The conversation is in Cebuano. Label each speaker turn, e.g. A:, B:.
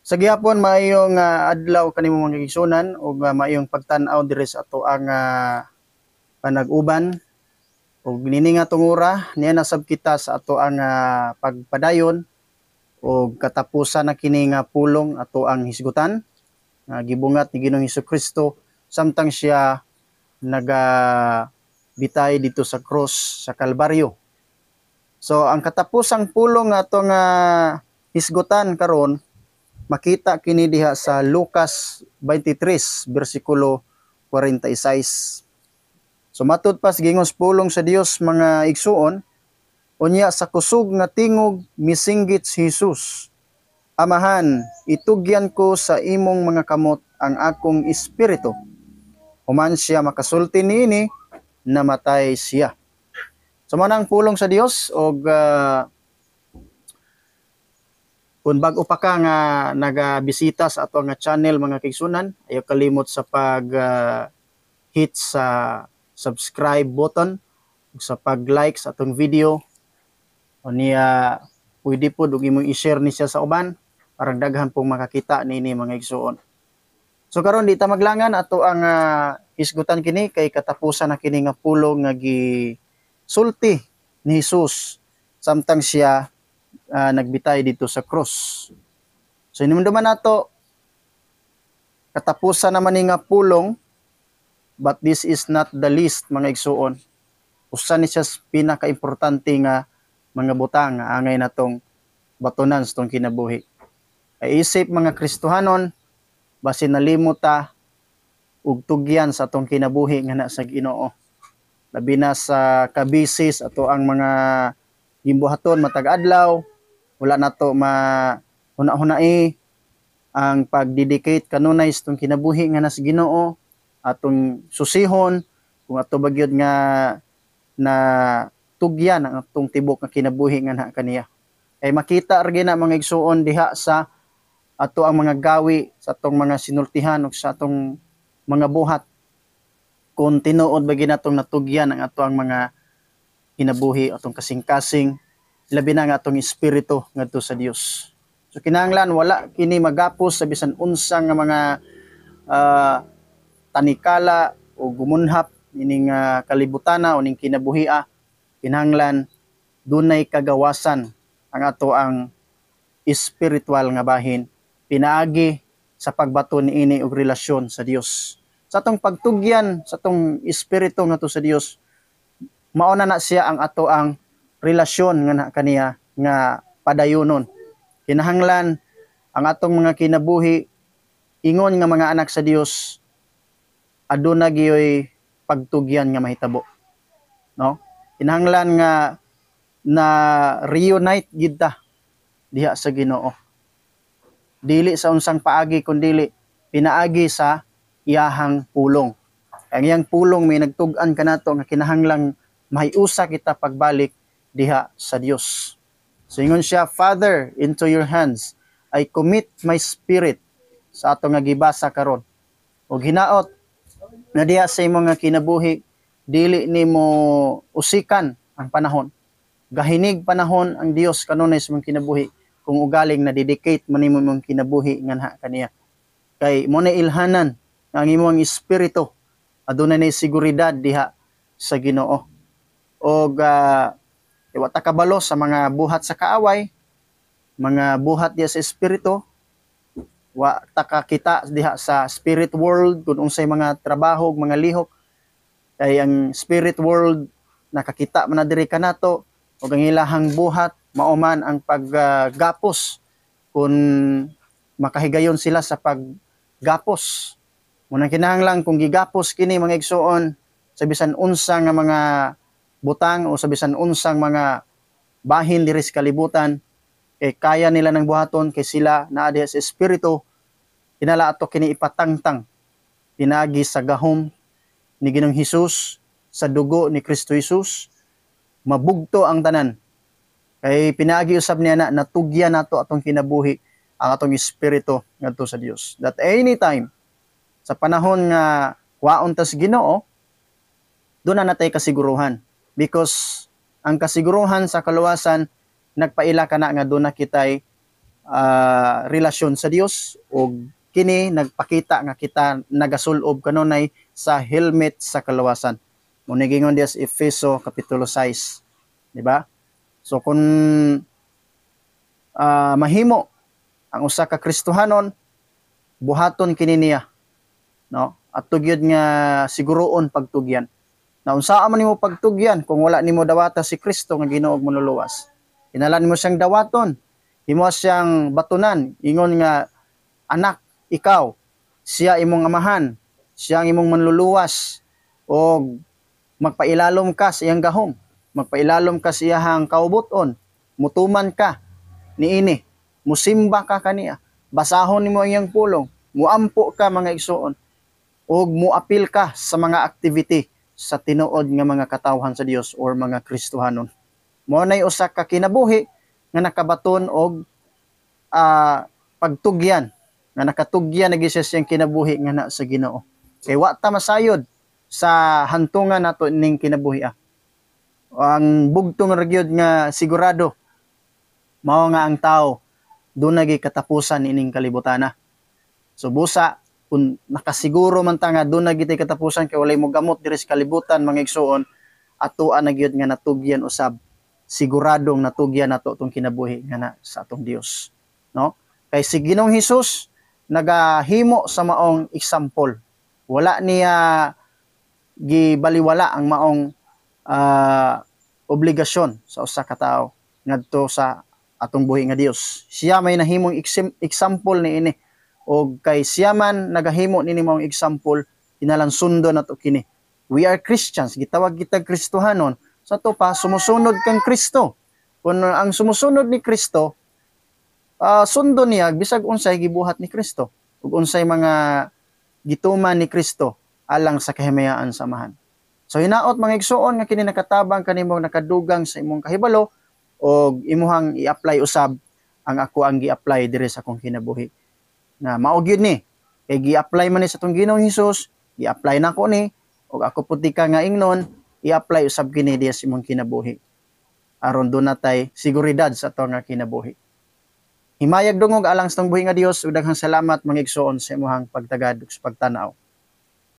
A: Sa gihapon, maayong adlaw kanimo, mga igsunan, ug maayong pagtan-aw diri sa ato ang panag-uban. Ug nini nga tungura niya nasab kita sa ato ang pagpadayon ug katapusan na kini nga pulong ato ang hisgutan nga gibungat ni Ginoong Kristo samtang siya naga bitay dito sa cross sa Kalbaryo. So ang katapusang pulong nga ato nga hisgutan karon, makita kini diha sa Lucas 23 bersikulo 46. So matud pa sa gingos pulong sa Dios, mga igsuon, unya sa kusog nga tingog misinggit si Jesus, "Amahan, itugyan ko sa imong mga kamot ang akong espiritu." Human siya makasulti niini, namatay siya. So mao ang pulong sa Dios og kung bag-o pa ka nga nagabisita sa ato nga channel, mga kaigsunan, ayaw kalimot sa pag hit sa subscribe button ug sa pag-like sa atong video. O niya pwede po ug imong i-share ni siya sa uban para daghan pong makakita niini, mga igsuon. So karon, di ta maglangan, ato ang hisgutan kini kay katapusan na kini nga pulong nga gisulti ni Jesus samtang siya nagbitay dito sa cross. So hinumduman nato, katapusan naman ni nga pulong, but this is not the least, mga igsuon. Usa ni siya sa pinakaimportante nga mga butang nga angay natong batunan sa tong kinabuhi. Ay isip mga Kristohanon, basin nalimot ta og tugyan sa atong kinabuhi nga na sa Ginoo. Labi na sa kabisis ato ang mga gimbuhaton matag adlaw, wala nato ma huna-hunai ang pag-dedicate kanunay sa atong kinabuhi nga na sa Ginoo, atong susihon kung ato ba gyud nga na tugyan ang atong tibok nga kinabuhi nga na kaniya. Kay makita ra gyud na, mga igsuon, diha sa ato ang mga gawi, sa atong mga sinultihan ug sa atong mga buhat kung tinuod ba gyud natong natugyan ang ato ang mga kinabuhi, atong kasing-kasing, labi na nga atong espiritu ngadto sa Dios. So kinahanglan wala kini magapos sa bisan unsa nga mga tanikala o gumunhap ining kalibutana o ning kinabuhia. Kinahanglan dunay kagawasan ang ato ang espiritual nga bahin pinaagi sa pagbato niini og relasyon sa Dios. Sa atong pagtugyan sa atong espiritu ngadto sa Dios, mao na na siya ang ato ang relasyon nga na kaniya nga padayonon. Kinahanglan ang atong mga kinabuhi ingon nga mga anak sa Dios, aduna giyoy pagtugyan nga mahitabo. No? Kinahanglan nga na reunite gid ta diha sa Ginoo. Dili sa unsang paagi kundili pinaagi sa iyahang pulong. Ang iyang pulong may nagtug-an kanato nga kinahanglang mahiusa kita pagbalik diha sa Dios. So ingon siya, "Father, into your hands I commit my spirit," sa ato nga gibasa karon. Og hinaot na diha sa imong nga kinabuhi, dili nimo usikan ang panahon. Gahinig panahon ang Dios kanunay sa imong kinabuhi kung ugaling na dedicate man nimo imong kinabuhi nganha kaniya. Kay mo na ilhanan nga ang imong espiritu adunay nay seguridad diha sa Ginoo. Og wa ta kabalo sa mga buhat sa kaaway, mga buhat diha sa espiritu, wa ta kakita diha sa spirit world kung unsay mga trabaho ug mga lihok, kay ang spirit world nakakita man na diri kanato ug ang ilahang buhat mao man ang paggapos kung makahigayon sila sa paggapos. Muna kinahanglan kung gigapos kini, mga igsuon, sa bisan unsa nga mga butang o sa bisan unsang mga bahin diri sa kalibutan, kay kaya nila ng buhaton kay sila naa diha sa espiritu. Kinala ato kini ipatangtang pinaagi sa gahom ni Ginoong Hesus, sa dugo ni Kristo Jesus, mabugto ang tanan. Kay pinaagi usab niya na natugyan nato atong kinabuhi, ang atong espiritu ngadto sa Dios. That anytime sa panahon nga kwaon ta sa Ginoo, doon na natay kasiguruhan. Because ang kasiguruhan sa kaluwasan nagpaila kana nga doon na kitay relasyon sa Dios, ug kini nagpakita nga kita nagasulob kanunay sa helmet sa kaluwasan. Mao giingon diya sa Efeso kapitulo 6, di ba? So kung mahimo ang usa ka Kristohanon, buhaton kini niya, no? At gyud nga siguroon pagtugyan. Na unsaa man nimo pagtugyan kung wala nimo dawata si Kristo nga Ginoo ug Manluluwas? Kinahanglan nimo siyang dawaton. Imo siyang batunan, ingon nga anak ikaw, siya imong amahan, siya ang imong manluluwas, og magpailalom ka sa iyang gahom, magpailalom ka sa iyang kaubuton, mutuman ka niini, musimba ka kaniya, basahon nimo ang iyang pulong, muampo ka, mga igsuon, ug muapil ka sa mga activity sa tinuod nga mga katawhan sa Dios or mga Kristohanon. Mao nay usa ka kinabuhi nga nakabaton og pagtugyan, nga nakatugyan na gyud siya siyang kinabuhi nga na sa Ginoo. Kay wa ta masayod sa hantungan nato ning kinabuhi ah. Ang bugtong ra gyud nga sigurado mao nga ang tao duna gyud katapusan ining kalibutana. So busa kung nakasiguro man ta nga duna gyud katapusan kay walay mo gamot diri sa kalibutan, mga igsuon, atoa na gyud nga natugyan usab, siguradong natugyan nato tong kinabuhi nga na sa atong Dios, no? Kay si Ginoong Hesus nagahimo sa maong example. Wala niya gibaliwala ang maong obligasyon sa usa ka tawo ngadto sa atong buhi nga Dios. Siya may nahimong example niini, og kay siya man nagahimo nini maong example, kinahanglan sundon nato kini. We are Christians, gitawag kita Kristohanon. Sa to pa sumusunod kang Kristo. Kung ang sumusunod ni Kristo, sundon niya bisag unsay gibuhat ni Kristo ug unsay mga gituman ni Kristo alang sa kahimayaan sa Amahan. So hinaot, mga igsuon, nga kini nakatabang kanimo, nakadugang sa imong kahibalo og imuhang i-apply usab ang ako ang gi-apply diri sa akong kinabuhi. Nga mao gyud ni kay gi-apply man ni sa atong Ginoong Hesus, gi-apply nako ni, ug ako pud ka nga ingnon, i-apply usab kini diya sa imong kinabuhi aron duna tay seguridad sa ato nga kinabuhi. Himayag dungog alang sa buhi nga Dios, ug daghang salamat, mga igsuon, sa imong pagtagad ug sa pagtan-aw.